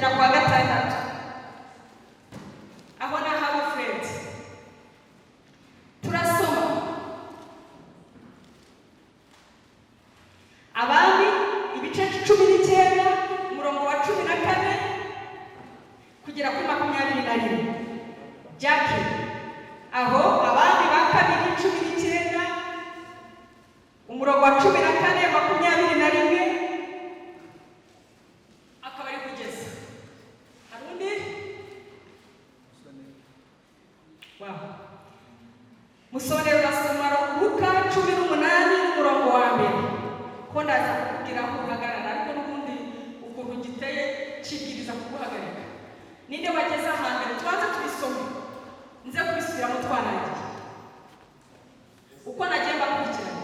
kugera kwa gatandatu. Aho ni ahaba Fred. Turasoma Abami ibice 19, umurongo wa 14 kugera kuri 21. Jackie, aho Abami ba Kabiri 19, umurongo wa 14, 21, akaba ari kugeza. Hari undi? Wow. Musonera, urasoma Luka 18, umurongo wa mbere, ko ndaza kukubwira aho uhagarara, ariko n'ubundi ukuntu giteye kibwiriza kuguhagarika. Ninde wageze ahambere? Tubanze tubisome, nze kubisubiramo twarangiye uko nagiye mbakurikirana.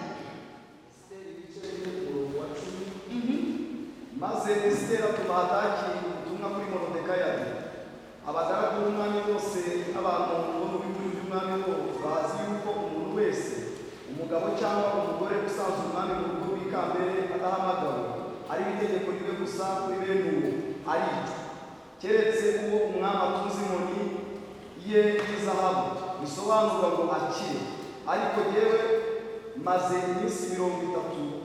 Esiteri ibice 4, umurongo wa 10. Maze Esiteri atuma Hataki ubutumwa kuri Morodekayi ati: "Abagaragu b'umwami bose n'abantu bo mu bihugu by'umwami bose bazi yuko umuntu wese, umugabo cyangwa umugore, usanze umwami mu rugo rw'ikambere adahamagawe, ari itegeko rimwe gusa kuri bene uwo, aricwa, keretse uwo umwami atunze inkoni ye y'izahabu, bisobanurwa ngo akire. Ariko jyewe maze iminsi 30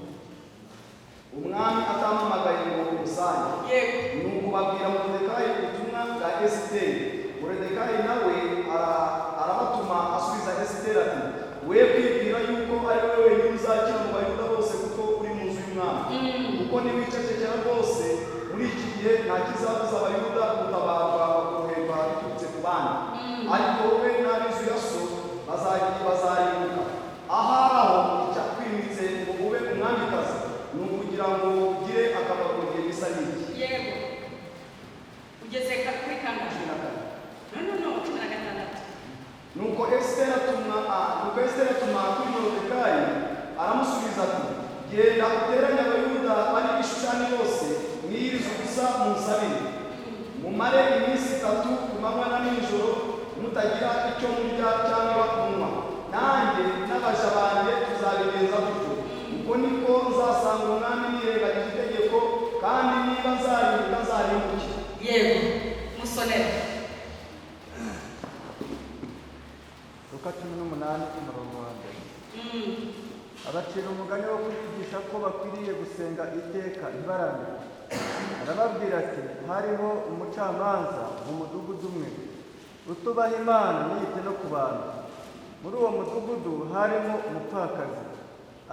umwami atampamagaye ngo musange." Nuko babwira Moridekayi ubutumwa bwa Esiteri. Moridekayi nawe arabatuma asubiza Esiteri ati: "We kwibwira yuko ari wowe wenyine uzakira mu Bayuda bose kuko uri mu nzu y'umwami, kuko niwicecekera rwose muri iki gihe, nta kizabuza Abayuda gutabarwa bakoroherwa biturutse ku bandi, ariko wowe n'ab'inzu ya so bazarimbuka. Ahari aho icyakwimitse ngo ube umwamikazi ni ukugira ngo ugire akamaro mu gihe gisa n'iki." Yego, ugeze kuri kangahe? 14. No, 16. Nuko Esiteri atuma kuri Moridekayi, aramusubiza ati: "Genda uteranye Abayuda bari i Shushani bose, mwiyirize ubusa, munsabire, mumare iminsi 3 ku manywa na nijoro mutagira icyo murya cyangwa kunywa. Nanjye n'abaja banjye tuzabigenza dutyo. Uko niko nzasanga umwami nirengagije itegeko, kandi niba nzarimbuka, nzarimbuke." Yego, musonera. Luka 18, umurongo wa mbere. Abacira umugani wo kubigisha ko bakwiriye gusenga iteka ntibarambirwe. Arababwira ati: "Hariho umucamanza mu mudugudu umwe utubaha Imana ntiyite no ku bantu. Muri uwo mudugudu harimo umupfakazi.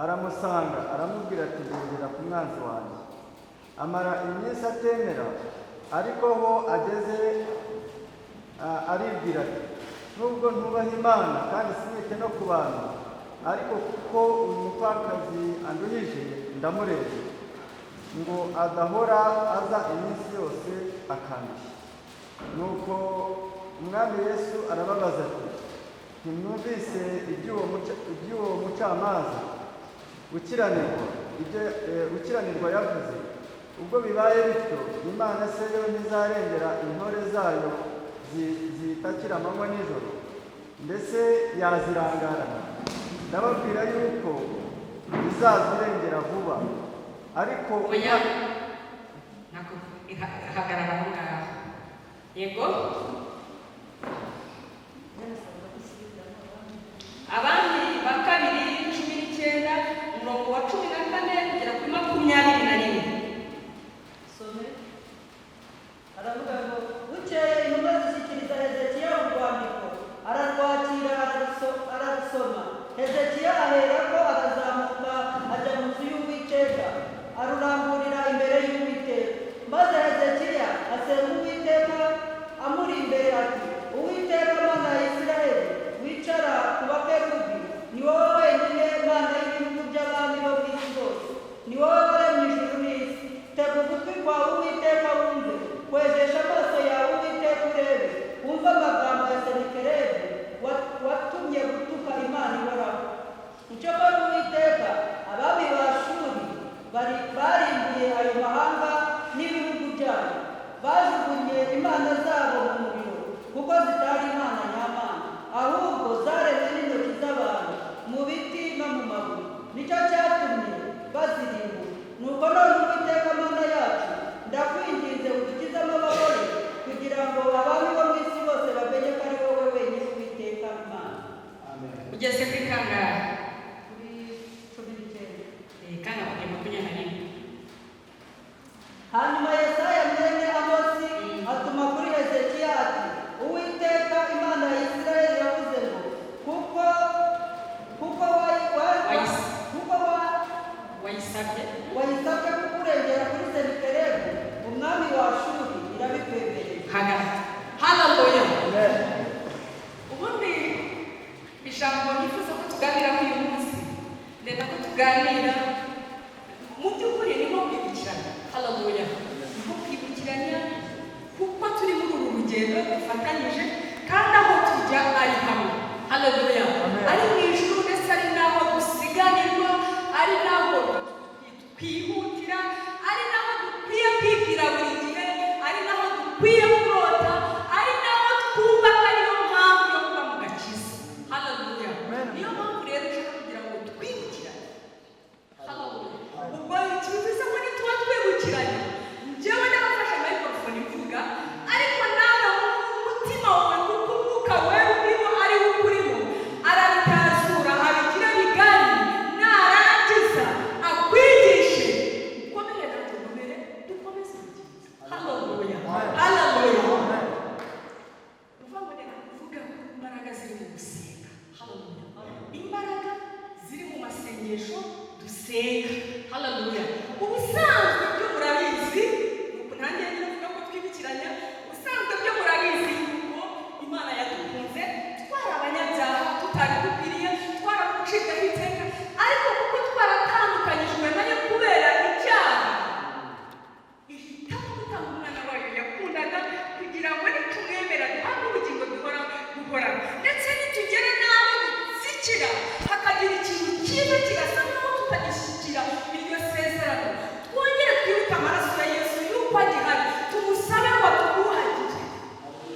Aramusanga, aramubwira ati: 'Ndengera ku mwanzi wanjye.' Amara iminsi atemera. Ariko ho ageze aribwira ati: 'Nubwo ntubaha Imana kandi sinite no ku bantu, ariko kuko uyu mupfakazi anduhije, ndamurengera, ngo adahora aza iminsi yose akandushya.'" Nuko Umwami Yesu arababaza ati: "Ntimwumvise iby'uwo mucamanza ukiranirwa, ibyo ukiranirwa yavuze? Ubwo bibaye bityo, Imana se yo ntizarengera intore zayo ziyitakira amanywa nijoro? Mbese yazirangarana? Ndababwira yuko izazirengera vuba. Ariko" Oya, nako hagarara aho ngaho. Yego. Abami ba Kabiri 19, umurongo wa 14 kugera kuri 21. Some. Aravuga ngo: "Bukeye intumwa zishyikiriza Hezekiya urwandiko, ararwakira, ararusoma. Hezekiya aherako arazamuka ajya mu nzu y'Uwiteka, aruramburira imbere y'Uwiteka. Maze Hezekiya asenga Uwiteka amuri imbere." Ugeze kuri kangahe? Kuri 19. Kandi akubwiye 21. Hanyuma Yesaya mwene Amosi atuma kuri Hezekiya ati: "Uwiteka Imana ya Isirayeli yavuze ngo kuko kuko Wayisabye. wayisabye kukurengera kuri Senakeribu umwami wa Ashuri, irabikwemereye." Hagati. Haleluya. Ubundi ijambo nifuza ko tuganiraho uyu munsi, ndenda ko tuganira mu by'ukuri ni nko kwibukiranya. Haleluya. Ni nko kwibukiranya kuko turi muri uru rugendo dufatanyije, kandi aho tujya ari hamwe. Haleluya. Ari mu ijuru, ndetse ari n'aho dusiganirwa, ari n'aho twihutira, ari naho dukwiye kwibwira buri gihe, ari naho dukwiye kurota, ari naho twumva ko ariyo mpamvu yo kuba mu gakiza. Haleluya. Niyo mpamvu rero nshaka kugira ngo twibukirane. Haleluya. Ubwo kivuze ko nituba twibukiranye, njyewe n'abafashe microphone mvuga, ariko nawe mu mutima wawe, kuko umwuka wera urimo ari wo ukurimo, arabitazura abigira bigari, narangiza akwigishe, ukomere natwe nkomere, dukomeze urugendo. Haleluya. Haleluya. Uvuga ngo reka kuvuga ku mbaraga ziri mu gusenga. Haleluya. Imbaraga ziri mu masengesho dusenga. Haleluya. Ubusanzwe byo murabizi, nuko ntangiye nyine mvuga ko twibukiranya, ubusanzwe byo murabizi yuko Imana yadukunze twari abanyabyaha, tutari dukwiriye, twaragucikaho iteka, ariko kuko twaratandukanyijwe nayo kubera icyaha, ihitamo gutanga umwana wayo yakundaga kugira ngo nitumwemera duhabwe ubugingo duhora buhoraho, ndetse nitugera n'aho dutsikira hakagira ikintu cyiza kigasa nk'aho tutagishyikira iryo sezerano, twongere twibuke amaraso ya Yesu yuko agihari, tumusabe ngo atwuhagire.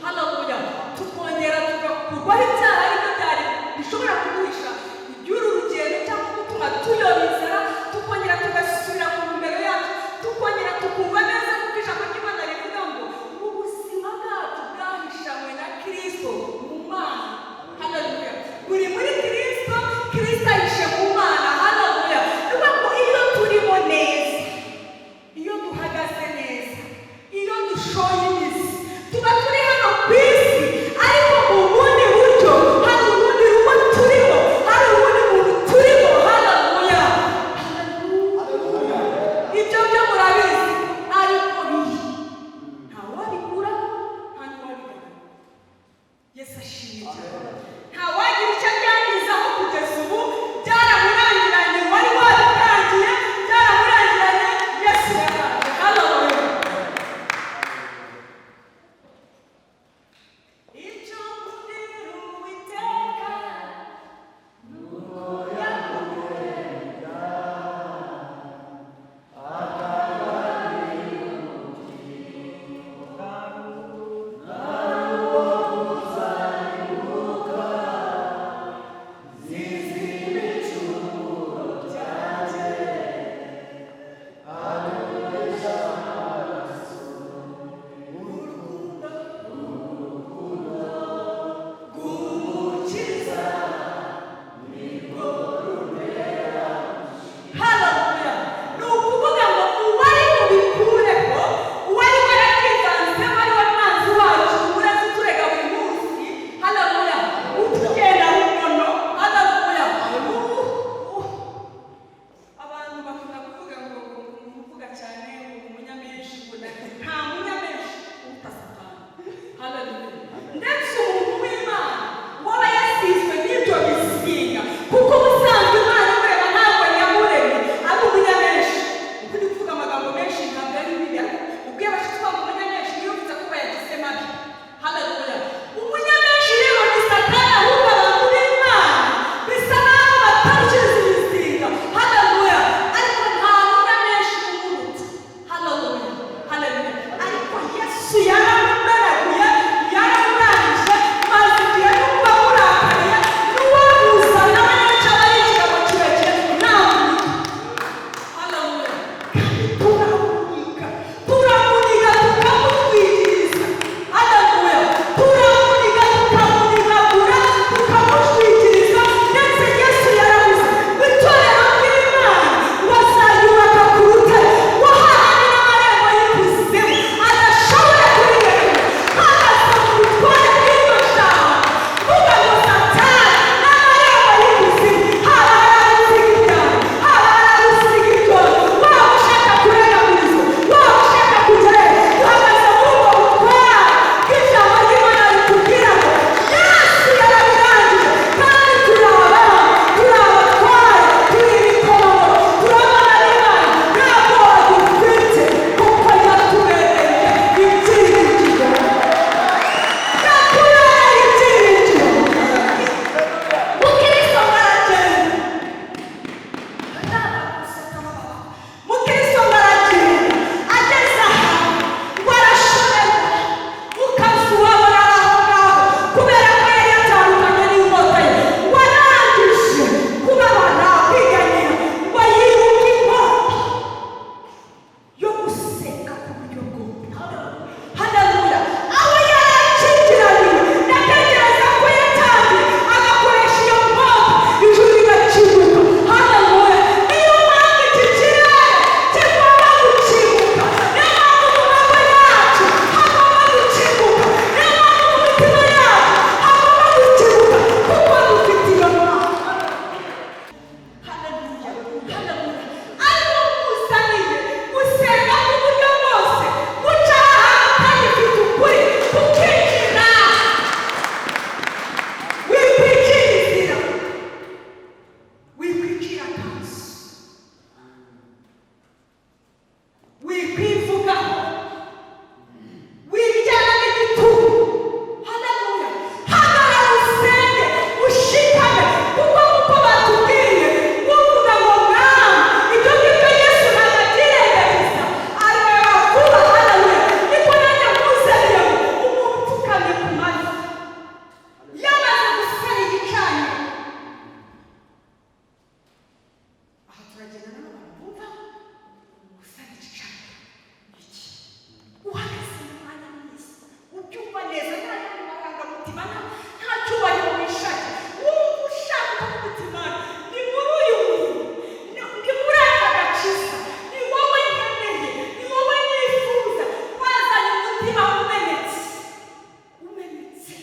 Haleluya. Tukongera tugakurwaho ibyaha, aribyo byari bishobora kuduhisha iby'uru rugendo cyangwa gutuma tuyoba inzara, tukongera tugasubira mu mbere yacu, tukongera tukumva neza, kuko ijambo ry'Imana rivuga ngo ubuzima bwacu bwahishanywe na Kristo mu Mana. Haleluya. Buri muri Kristo, Kristo ahishe mu Mana. Haleluya. Ni ukuvuga ngo iyo turimo neza, iyo duhagaze neza, iyo dushoye imizi, tuba turi hano ku isi, ariko mu bundi buryo hari urundi rugo turimo, hari urundi muntu turimo. Haleluya. Ibyo byo murabizi, ariko bihe ntawabikuraho, nta n'uwabigabanya. Yesu ashimwe cyane. Ntawagira icyo abyangizaho, kugeza ubu byaramurangiranye, wari wabitangiye byaramurangiranye, Yesu yaraje. Haleluya. Icyo nkundira Uwiteka ni uko yakunze amarangamutima, nta cyubahiro wishakira, wumva ushaka kuvuga uti: "Mana, ni muri uyu muntu, ndi muri aka gakiza, ni wowe nkeneye, ni wowe nifuza." Wazanye umutima umenetse, umenetse.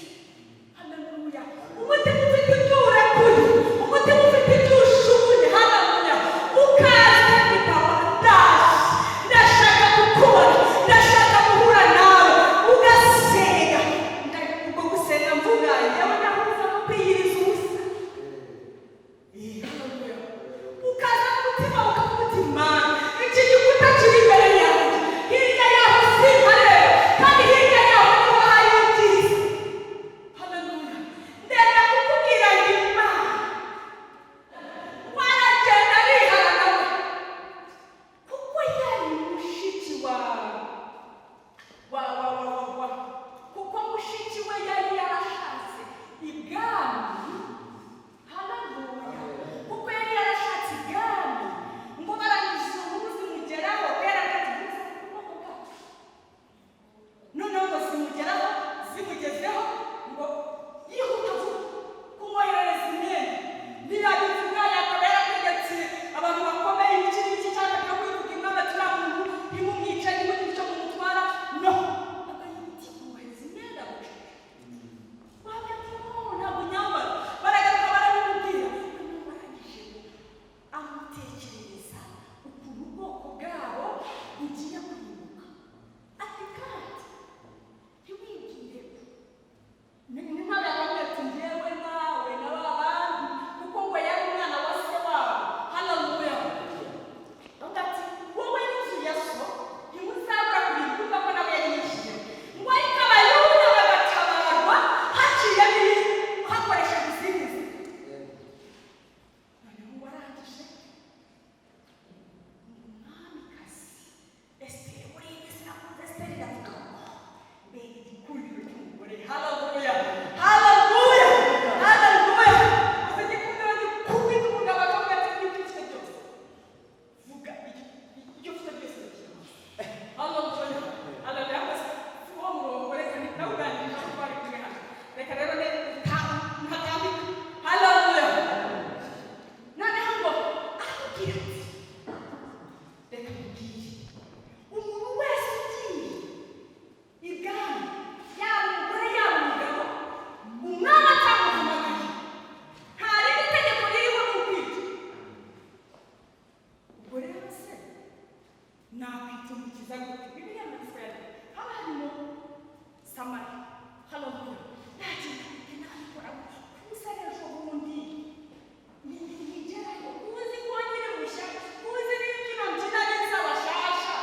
Haleluya! Umutima ufite ibyo urekuye, umutima ufite ibyo ushubuye. Haleluya! Ukaza ati: "Papa, ndaje, ndashaka kukubona, ndashaka guhura nawe." Ugasenga. Ubwo gusenga mvuga, yewe nahuza no kwiyiriza ubusa. Haleluya! Ukaza n'umutima ukavuga uti: "Mana, iki gikuta kiri imbere yanjye, hirya yaho simpareba, kandi hirya yaho niho hari ibyiza." Haleluya! Ndenda kukubwira ngo Imana waragenda arihana nawe, kuko yari mushiki wa wa wa wa wa wa kuko mushiki we yari yarashatse ibwami. Haleluya! Kuko yari yarashatse ibwami, ngo barangije izo nkuru zimugeraho, yaragati ubwoko bwacu. Noneho ngo zimugeraho, zimugezeho, ngo yihuta vuba kumwoherereza imyenda. Ntiyabivuga, yakaba yarategetse abantu bakomeye ibiki n'ibiki, cyangwa akaba yivuga umwami ati: "Uriya muntu ntimumwice, ntimugire icyo mumutwara." No agahita kumwohereza imyenda bucece. Wabwira ati: "No, ntabwo nyambara." Baragaruka barabimubwira. Noneho barangije amutekerereza ukuntu ubwoko bwabo bugiye kwimuka, ati: "Kandi ntiwibwire ko ni nk'aho yakubwira ati: 'Njyewe nawe na ba bandi,' kuko ngo yari umwana wa se wabo. Haleluya! Avuga ati: 'Wowe n'inzu ya so ntimuzabura kubivuga ko nawe yari yishyuye.' Ngo ariko Abayuda bagatabarwa haciyemo hakoreshejwe izindi nzira. Noneho warangije umwamikazi Esiteri, buriya sinakunze Esiteri, ndavuga ngo mbega igikundiro cy'umugore! Haleluya, haleluya, haleluya! Gusa igikundiro gikubita umugabo, akavuga ati: "Ibyo ufite byose vuga, ibyo ufite byose ndabishyira." Haleluya, haleluya! Gusa si uwo murongo, reka nawurangije aho twari kumwe hano. Reka rero ntatambika. Haleluya! Noneho ngo aramubwira ati: "Reka mubwire, umuntu wese ugiye ibwami, yaba umugore yaba umugabo, umwami atamuhamagaye, nta rindi tegeko ririho, ni ukwica." Ubwo rero se nakwita umukiza gute? Bibiliya mu Giswahili haba harimo samari. Haleluya! Nagenda gute? Nabikora kuza ejo bundi nigerayo, uzi ko nkiri mushya, uzi n'imbyino mbyina n'iz'abashasha,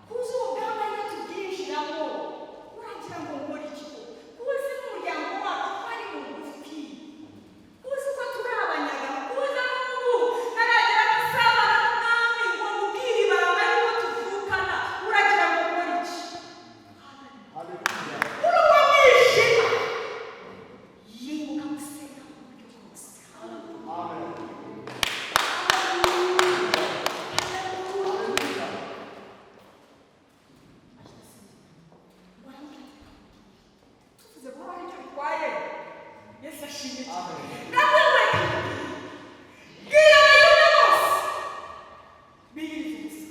kuzi ubugamba iyo tubwinjiramo, uragira ngo nkore iki? Kuzi n'umuryango wacu ko ari mugufi, kuzi ko turi abanyagano, kuzi n'ubu ntaragera gusabana n'umwami ngo mubwire ibanga yuko tuvukana, uragira ngo nkore iki?" Haleluya. Muri uwo mwijima yibuka gusenga mu buryo bwose. Haleluya! Amen. Haleluya! Tuvuze ko hari icyo bitwaye. Yesu ashimwe cyane. Nawe reka bwira Abayuda bose biyiriza ubusa,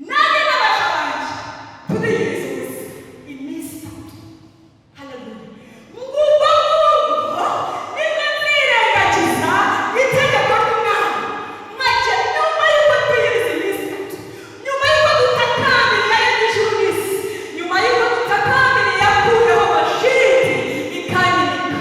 nanjye n'abaja banjye turiyiriza ubusa iminsi 3. Haleluya! Ngubwo ngubwo nibwo nzirengagiza itegeko ry'umwami, maze nyuma y'uko twiyiriza iminsi 3, nyuma y'uko dutakambira y'ijuru n'isi, nyuma y'uko dutakambira yakuyeho Vashiti ikanyimika.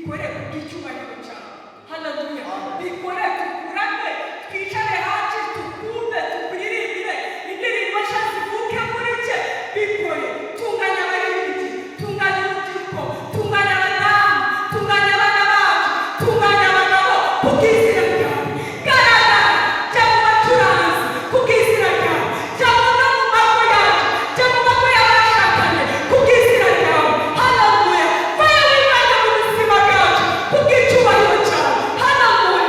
Bikore kubw'icyubahiro cyawe. Haleluya. Bikore tukurame, twicare hafi, tukumve, tukuririmbire indirimbo nshya zivuke muri cye. Bikore. Tunganya abaririmbyi, tunganya urubyiruko, tunganya abadamu, tunganya abana bacu, tunganya abagabo kubw'izina ryawe. Garagara, jya mu bacuranzi kubw'izina ryawe, jya mu no mu mago yacu, jya mu mago y'abashakanye kubw'izina ryawe. Haleluya. Vayo wibanda mu buzima bwacu kubw'icyubahiro cyawe. Haleluya.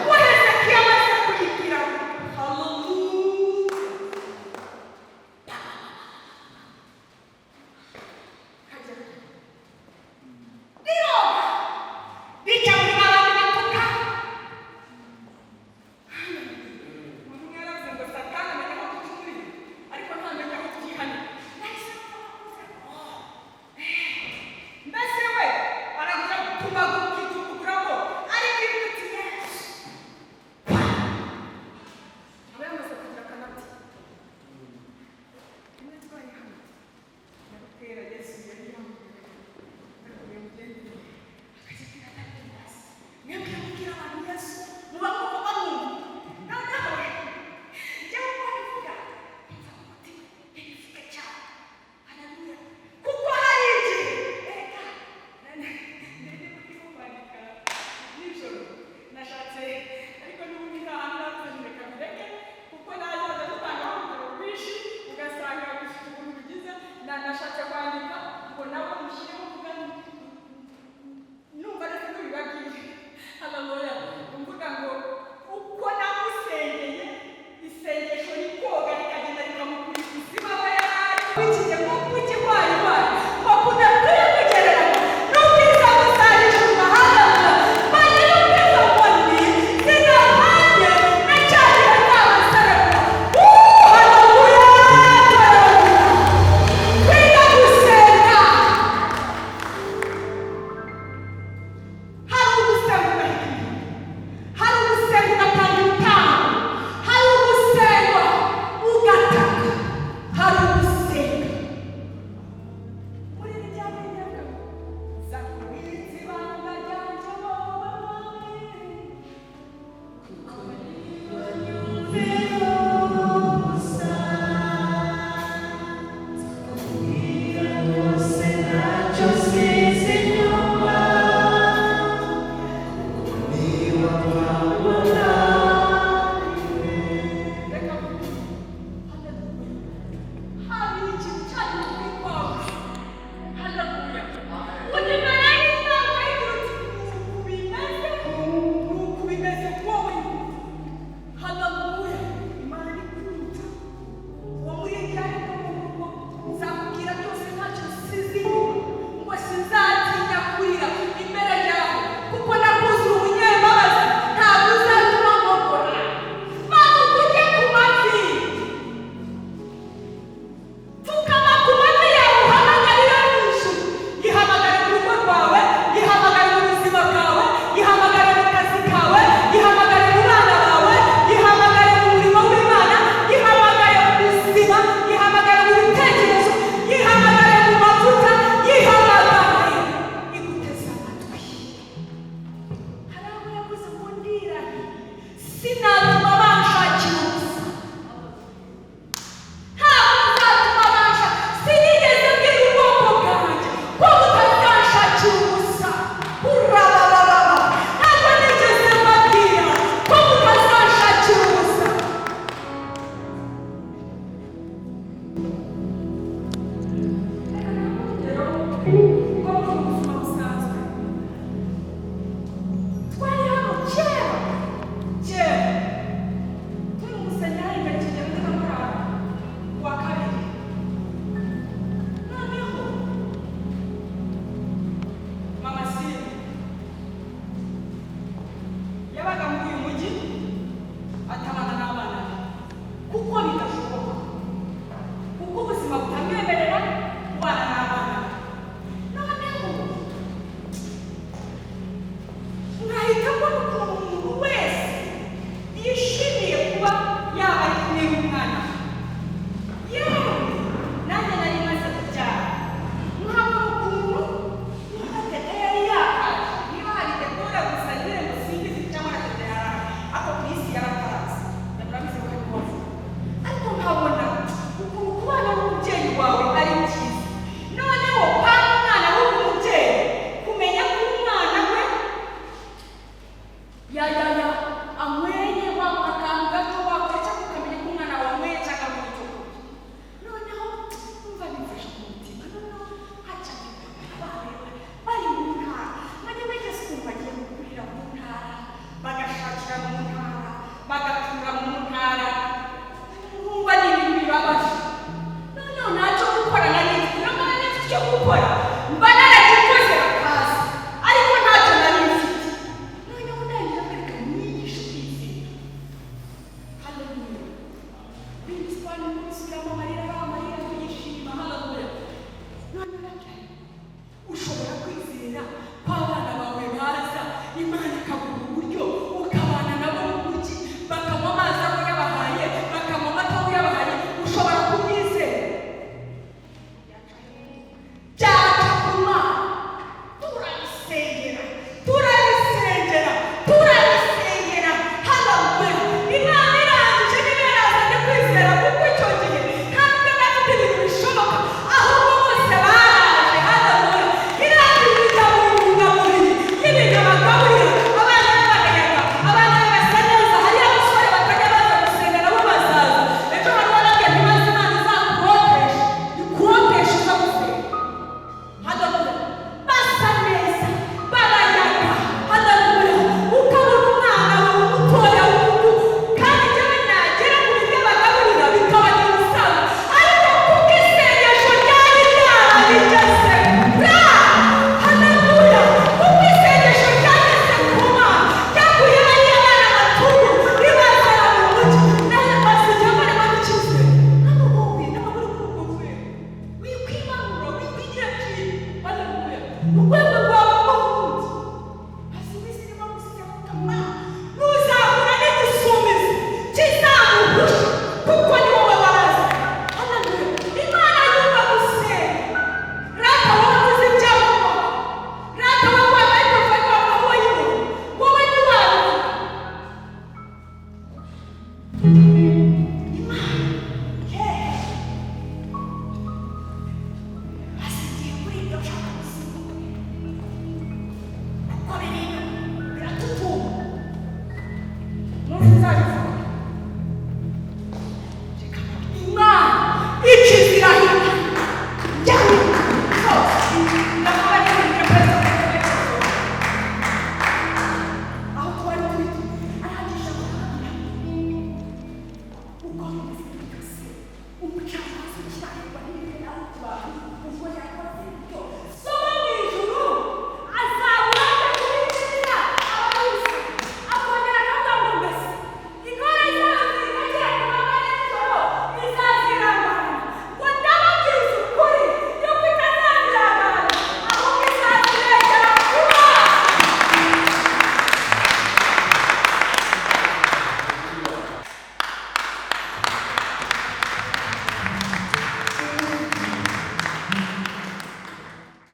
Ngo Hezekiya amaze kuyigira, haleluya, kajya riroga rica muri babandi batuka. Umuntu umwe yaravuze ngo Satani amenya aho ducumuriye ariko ntamenya aho twihanira. Nahise mvuga ngo, "Oh, mbese we araguza gutuma ukituguramo ariko iyo uti Yesu," aba yamaze kugira akanati rimwe twari hano nyarutera. Yesu yari yamubwira mugendere, akajya abwira Daniel, mwebwe mubwira abantu Yesu muba mwumva bamwumva. Noneho njyewe uko bivuga mva mu mutima ntibivuge cyane. Haleluya. Kuko hari igihe reka ndende ndimo kwandika nijoro nashatse, ariko n'ubundi nta hantu napfuye, reka mbireke kuko nazaza dutangaho urugero rwinshi ugasanga bifite ukuntu bigize. Nashatse kwandika ngo nawe mushyiremo mvuga numva ndetse n'ubibabwiye. Haleluya. Mvuga ngo uko namusengeye isengesho rikoga rikagenda rikamukura ikuzimu aho yari ari. Wikijye nko kugihwayihwayi ngo kudakwiye kugereranywa n'ubwiza buzahishurwa. Haleluya. Manye n'ubwiza mboni zidahanye na cya gihe nzaba nserebwa. Haleluya. Haleluya. Twiga gusenga. Hari ugusenga ugahita, hari ugusenga ugatanga ibitambo, hari ugusenga ugataka, hari ugusenga muri rya myaka zakubitse ibanga ryanjye wowe mwami, kuko niyo nyumvira ubusa. Nzakubwira byose ntacyo nsize inyuma. Reka nkubwire. Haleluya. Hari ikintu cyari kuri kwawe. Haleluya. Ujya imbere y'Imana ukayigira uti, "Ni uku bimeze, ni uku bimeze wowe." Haleluya. Imana ikunda. Uwo muri ariko mu rugo nzakubwira byose ntacyo nsize inyuma, ngo sinzatinya kurira imbere yawe kuko nakuzuye umunyembabazi, ntabwo uzatuma nkokora. Manuka ujye ku mavi, pfukama ku mavi yawe, uhamagare iyo mu ijuru. Yihamagare mu rugo rwawe, yihamagare mu buzima bwawe, yihamagare mu kazi kawe, yihamagare mu bana bawe, yihamagare mu murimo w'Imana, yihamagare mu buzima, yihamagare mu bitekerezo, yihamagare mu mavuta, yihamagare iguteze amatwi. Hari aho yavuze ngo ndirahiye.